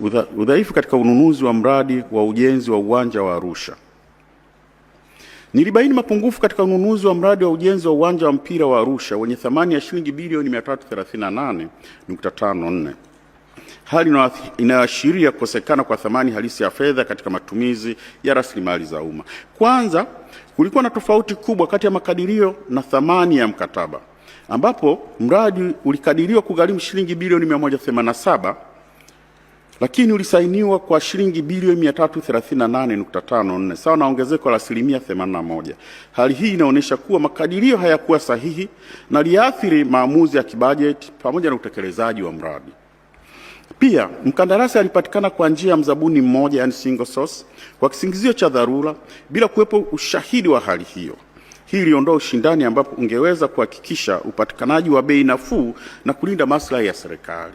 Rais, udhaifu katika ununuzi wa mradi wa ujenzi wa uwanja wa Arusha. Nilibaini mapungufu katika ununuzi wa mradi wa ujenzi wa uwanja wa mpira wa Arusha wenye thamani ya shilingi bilioni 338.54, hali inayoashiria kukosekana kwa thamani halisi ya fedha katika matumizi ya rasilimali za umma. Kwanza, kulikuwa na tofauti kubwa kati ya makadirio na thamani ya mkataba, ambapo mradi ulikadiriwa kugharimu shilingi bilioni 187 lakini ulisainiwa kwa shilingi bilioni 338.54, sawa na ongezeko la asilimia 81. Hali hii inaonyesha kuwa makadirio hayakuwa sahihi na liathiri maamuzi ya kibajeti pamoja na utekelezaji wa mradi. Pia mkandarasi alipatikana kwa njia ya mzabuni mmoja, yani single source, kwa kisingizio cha dharura bila kuwepo ushahidi wa hali hiyo. Hii iliondoa ushindani ambapo ungeweza kuhakikisha upatikanaji wa bei nafuu na kulinda maslahi ya serikali.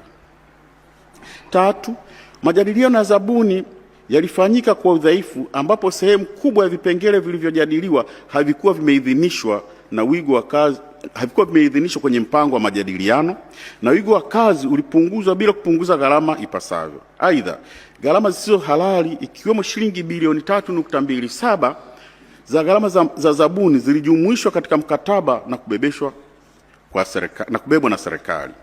Tatu, majadiliano ya zabuni yalifanyika kwa udhaifu ambapo sehemu kubwa ya vipengele vilivyojadiliwa havikuwa vimeidhinishwa na wigo wa kazi havikuwa vimeidhinishwa kwenye mpango wa majadiliano na wigo wa kazi ulipunguzwa bila kupunguza gharama ipasavyo. Aidha, gharama zisizo halali ikiwemo shilingi bilioni 3.27 za gharama za zabuni zilijumuishwa katika mkataba na kubebeshwa kwa na kubebwa na serikali.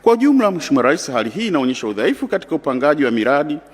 Kwa jumla, Mheshimiwa Rais, hali hii inaonyesha udhaifu katika upangaji wa miradi.